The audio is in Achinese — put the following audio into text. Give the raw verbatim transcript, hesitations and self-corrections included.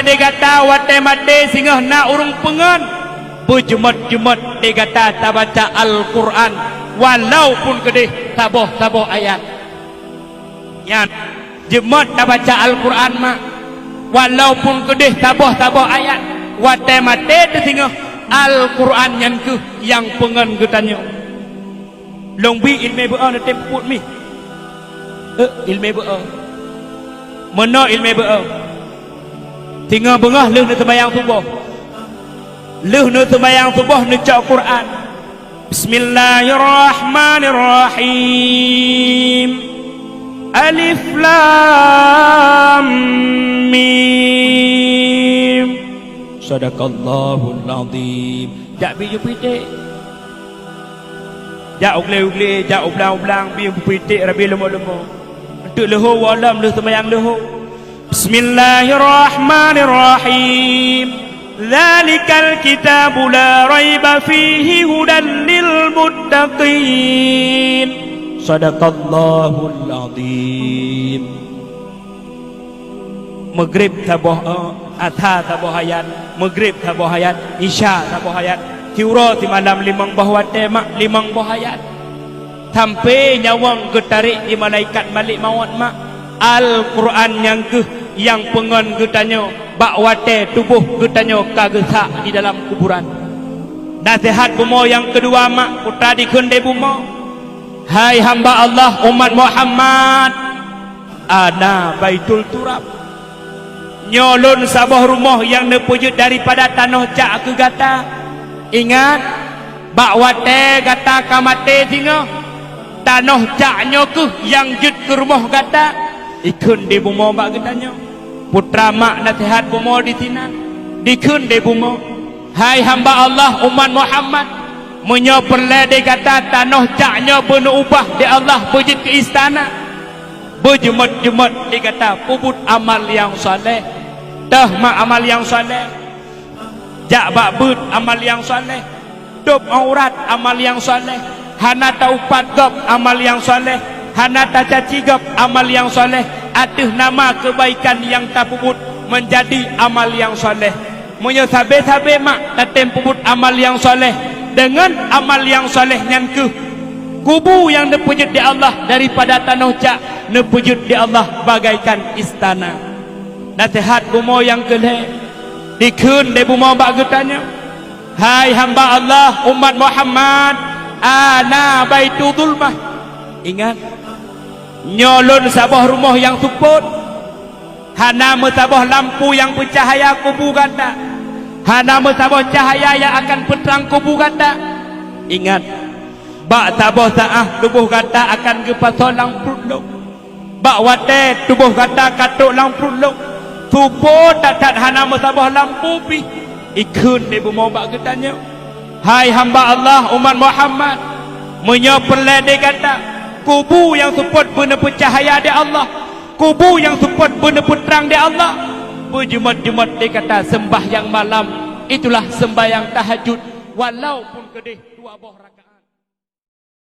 Di gata watée maté singoh na ureuëng peungon, beujeumat-jeumat di gata tabaca Al-Qur'an, walaupun keudeh saboh-saboh ayat. Nyan, jeumat tabaca Al-Qur'an mak, walaupun keudeh saboh-saboh ayat. Watée maté teusingoh, Al-Qur'an nyan kheueh nyang peungon geutanyoe. Lôn bi iéleumé beuo neutem peubuet mi. Eh, iéleumé beuo. Meunoe iéleumé beuo. Singoh beungoh lheueh neuseumayang suboh. Lheueh neuseumayang suboh neucok Qur'an. Bismillahirrahmanirrahim. Alif Lam Mim. Sadaqallahul Azim. Jak bi jeupiték. Jak u glé-u glé, jak u blang-u blang, bi jeupiték rabi leumo-leumo. Eunteuk leuho woe lom lheueh seumayang leuho. Bismillahirrahmanirrahim. Dzalikal kitabu la raiba fihi hudan lil muttaqin. Sadaqallahul Azim. Meugreb saboh, eh, Asar saboh ayat, Meugreb saboh ayat, Isya saboh ayat, siuroe simalam limong boh watée mak limong boh ayat. Sampai nyawöng geutarek di malaikat malek mawöt mak, Al-Qur'an nyang kheueh nyang peungon geutanyoe bak watée tuboh geutanyoe ka geusak di dalam kuburan. Naseuhat bumoe nyang keudua mak, putra dikheun lé bumoe, "Hai hamba Allah umat Muhammad, ana Baitul Turab. Nyoe lôn saboh rumoh nyang neupeujeuet daripada tanoh cak keu gata. Ingat, bak watée gata ka maté singoh, tanoh cak nyoe kheueh nyang jeuet keu rumoh gata." Ikheun di bumoe bak geutanyoe. Putra mak naseuhat bumoe disinan. Dikheun di bumoe, "Hai hamba Allah umat Muhammad, meunyoe peureulée di gata tanoh cak nyoe beuneu ubah di Allah beujeuet keu istana, beujeumat-jeumat di gata peubuet amal nyang saleh." Teuh mak amal nyang saleh. Jak bak beuet amal nyang saleh. Tôb aurat amal nyang saleh. Hana taupat gob amal nyang saleh. Hana tacaci gob amal nyang saleh. Ateueh nama keubaikan nyang tapeubuet meunjadi amal nyang saleh. Meunyoe sabe-sabe mak tatem peubuet amal nyang saleh, deungon amal nyang saleh nyan kheueh kubu nyang neupeujeuet di Allah daripada tanoh cak neupeujeuet di Allah bagaikan istana. Naseuhat bumoe nyang keu lhée, dikheun lé bumoe bak geutanyoe, "Hai hamba Allah umat Muhammad, ana Baitul Zulmah. Ingat, nyoe lôn saboh rumoh nyang seupôt. Hana meusaboh lampu nyang peucahya kubu gata. Hana meusaboh cahya nyang akan peutrang kubu gata. Ingat, bak saboh saát tuboh gata akan geupasoe lam pruet lôn. Bak watée tuboh gata ka trok lam pruet lôn, seupôt that-that hana meusaboh lampu pih." Ikheun lé bumoe bak geutanyoe, "Hai hamba Allah umat Muhammad, meunyoe peureulée di gata kubu nyang seupôt beuneu peucahya di Allah, kubu nyang seupôt beuneu peutrang di Allah, beujeumat-jeumat di gata seumbahyang malam, itulah seumbahyang tahajud, walaupun keudeh dua boh rakaat."